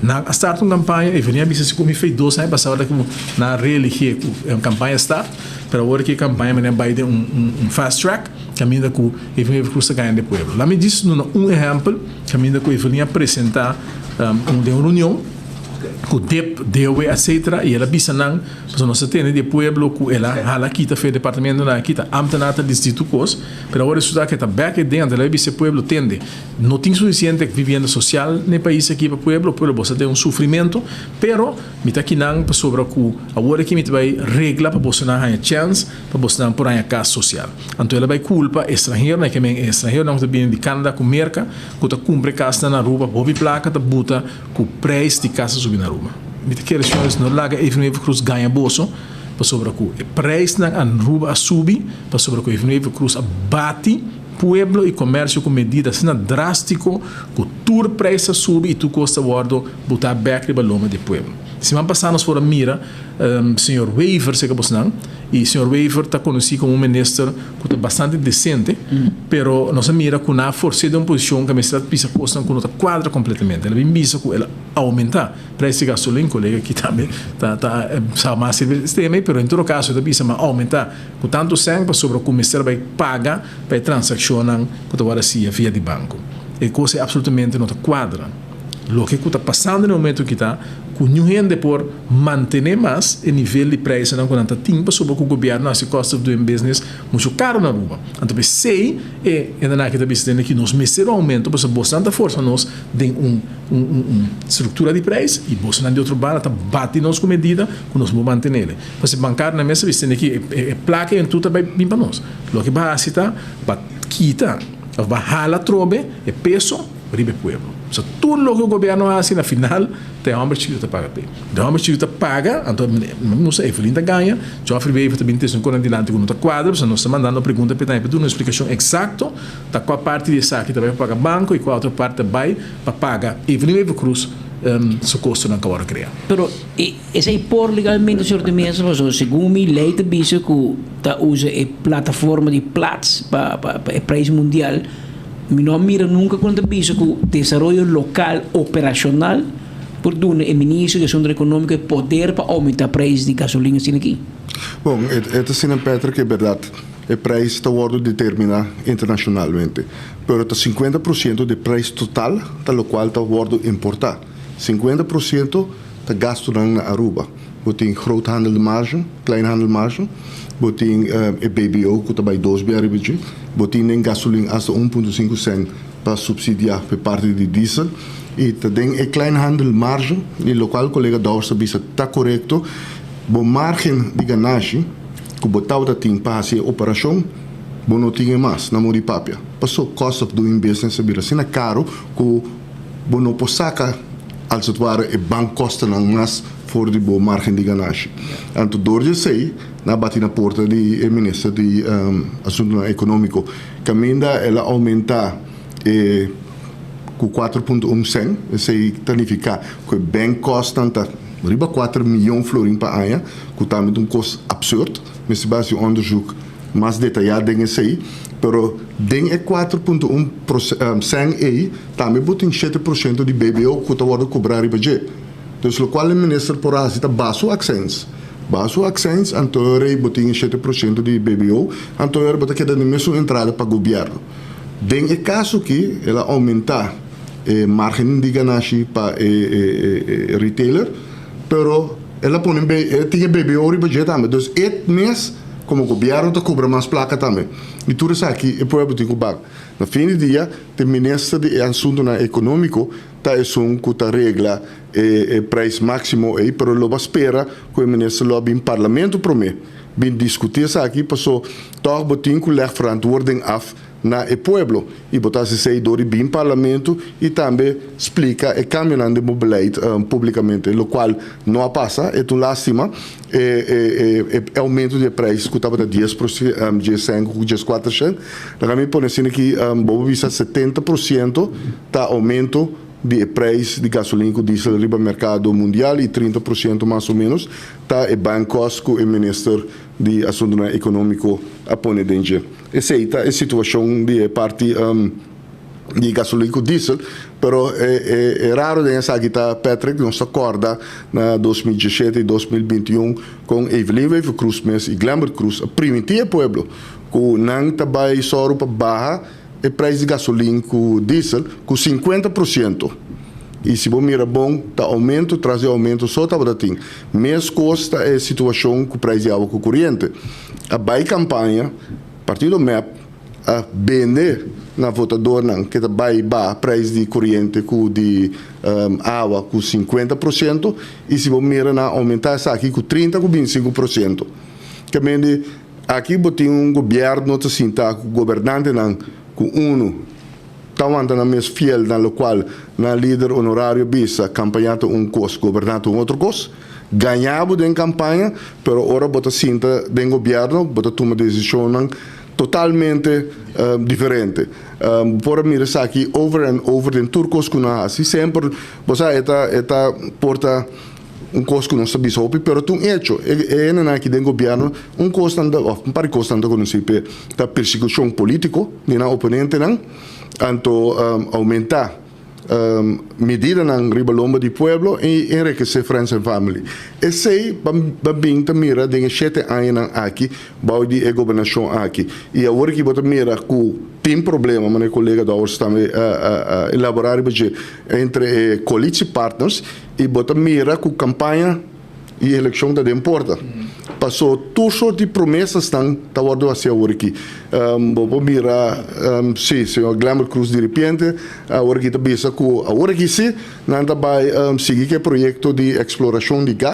Nan a start un campaña, Evelyn a bisa si cu mi fe 2 aña pasa ora cu nan a reeligi cu e campaña a start, pero awor cu e campaña menen a bay den un fast track caminda cu Evelyn Wever Croes ta gaña den pueblo. Laat mi djis duna un ehempel caminda cu Evelyn a presenta den un reunion cu dip, DOW etc. Y el a bisa nan, pasobra nos a tende di e pueblo cu el a hala kita fe departamentonan a kita, ambtenaar ta disdi tur cos, pero awor resulta cu e ta bek eden, anto el a bisa e pueblo, tende, No tin suficiente vivienda social na e pais aki pa pueblo, pueblo boso ta den un sufrimento, pero mi ta kinan pasobra cu awor aki mi ta bay regla pa bosonan haya chance pa bosonan por haya cas social. Anto el a bay culpa estranheronan, ke men e estranheronan cu ta bini di Canada cu Merca cu ta cumpra e casnan na Aruba hopi placa ta buta cu prijs di cas a subi na Aruba. Mi ta kere señores no laga Evelyn Wever Croes gaña boso pasobra cu e prijsnan Aruba a subi pasobra cu Evelyn Wever Croes a bati Pueblo y comercio cu medida asina drastico cu tur prijs a subi y tur cos ta wordo buta bek riba loma di pueblo. Siman pasa nos por a mira señor Wever cerca bosnan y señor Wever ta conoci como un minister cu ta bastante decente pero nos a mira cu nan a forse den un posicion cu a mester a bisa cosnan cu no ta cuadra completamente. El a bin bisa cu el a aumenta prijs di gasolin, colega aki tambe ta ta sa mas riba e tema pero en todo caso e ta bisa ma aumenta Ku tantu sèn pasobra ku mester bai paga pa e transakshonnan ku ta wòrdu hasié via di banko. E kos ei apsolutamente no ta kuadra. Loke ku ta pasando na e momentu aki ta ku niun hende por mantené mas e nivel di prijzennan ku nan ta tin pasobra ku gobièrnu a hasi cost of doing business muchu karu na Aruba. Anto p'esei e hendenan aki ta bisa tende ki nos mester un oumento pasobra bosnan ta forsa nos den un un struktura di prijs i bosnan di otro banda ta bati nos ku medida ku nos no por mantenele. Pasobra bankario na mesa bisa tende ki e plaka en tur ta bai bin pa nos. Loke bo hasi ta ba kita of ba hala trobe e peso riba e pueblo. So tur loke gobierno hasi na final ta e homber chikitu ta paga p'e. E homber chikitu ta paga anto nos sa Evelyn ta gaña, Geoffrey Wever ta bin trese un kos dilanti ku no ta kuadra pasobra nos ta mandando pregunta p'e tambe pa duna un splikashon eksakto ta kua parti di esaki ta bai pa paga banko i kua otro parti ta bai pa paga Evelyn Wever Croes su kostonan ku a wòrdu krea. Pero e. Esei por legalmente señor de Meza pasobra segun mi ley ta bisa cu ta usa e plataforma di Platts pa pa e prijs mundial. Mi no a mira nunca cu nan ta bisa cu desaroyo local operacional por duna e ministro di asuntonan economico e poder pa aumenta prijs di gasolin asina aki. Bon, e ta asina Patrick, e berdad e prijs ta wordo determina internacionalmente, pero ta 50% di e prijs total ta locual ta wordo importa. 50% ta gastunan na Aruba. Bo tin groothandelmarge, kleinhandelmarge, bo tin e BBO ku ta bai dos bia riba dje, bo tin den gasolin asta 1.5 sènt pa supsidiá pa e parti di diesel i ta den e kleinhandelmarge i lokual kolega Dowers ta bisa ta korekto, bo margen di ganashi ku bo tabata tin pa hasi e operashon bo no tin e mas na muri papia. Paso cost of doing business a bira asina karu ku bo no por saka als het ware e bankkostennan mas for di bo margen di ganashi. Anto dor di esei nan a bati na porta di e minister di Asuntunan Economico kaminda el a aumenta e ku 4.1 sèn, esei ta nifiká ku e bankkostennan ta riba 4 miyon florin pa aña, ku tambe ta un kos absurd, mester bai hasi un onderzoek mas detayá den esei, pero den e 4.1 sèn ei tambe bo tin 7% di BBO ku ta wòrdu kobrá riba dje. Dus lokual e minister por a hasi ta baha su aksèns. Baha su aksèns anto e ora ei bo tin e 7% di BBO, anto e ora bo ta keda den mesun entrada pa gobièrnu. Den e kaso aki el a oumentá e márgen di ganashi pa e retailer, pero el a pone e tin e BBO riba dje tambe. Dus e mes Como gobierno ta cobra mas placa tambe. Y tur esaki e pueblo tin cu bak. Na fin di dia te minister di e asuntonan economico ta esun cu ta regla e prijs maximo ey, pero lo ba spera cu e minister lo a bin parlamento prome bin discuti esaki paso toch bo tin cu leg verantwoording af na e pueblo y bo ta haci esey door di bin parlamento y tambe splica e cambionan den bo beleid publicamente, locual no a pasa. E ta un lastima e e aumento di e prijs cu tabata 10%, 15 cu 14%, laga mi pone asina aki bo por bisa 70% ta aumento di e prijs di gasolin cu diesel riba mercado mundial y 30% mas o menos ta e bankkost cu e minister di asuntonan economico a pone den dje. Esei ta e situashon di e parti. Di gasolin ku diesel, pero e raro den esaki ta, Patrick, nos ta kòrda na 2017 i 2021 kon Evelyn Wever Croes mes i Glenbert Croes a primintí e pueblo ku nan ta bai sòru pa baha e prijs di gasolin ku diesel ku 50%. I si bo mira bon, ta oumento tras di oumento so tabata tin. Meskos ta e situashon ku prijs di awa ku koriente. A bai kampaña, partido mep a bende na votadornan ke ta bai baha prijs di koriente ku di awa ku 50% i si bo mira nan a oumentá esaki ku 30 ku 25%. Ke mende aki bo tin un gobièrnu ta sinta ku gobernantenan ku unu ta wanta nan mes fiel na lokual nan lider honorario bisa, kampaña ta un kos, goberná ta un otro kos. Gañá bo den kampaña, pero ora bo ta sinta den gobièrnu bo ta tuma desishonnan totalmente diferente. Bo por a mira esaki over and over den tur kos ku nan hasi. Semper, bo sa, e ta e ta por ta un kos ku nos ta bisa hopi, pero ta un echo. E hendenan aki den gobièrnu un kos nan ta òf un par di kos nan ta konosí p'e ta persekushon polítiko di nan oponentenan, anto oumentá medidanan riba lomba di pueblo i enrekesé friends and family. Esei ba bin ta mira den e shete añanan aki bou di e gobernashon aki. I awor aki bo ta mira ku tin problema, manera kolega Dowers tambe a elaborá riba dje, entre e koalitiepartners i bo ta mira ku kampaña i elekshon ta den porta. Paso tur sort di promesasnan ta wòrdu hasi awor aki. Bo por mira, si, señor Glenbert Croes diripiente awor aki ta bisa ku awor aki si nan ta bai sigui ku e proyekto di eksplorashon di gas.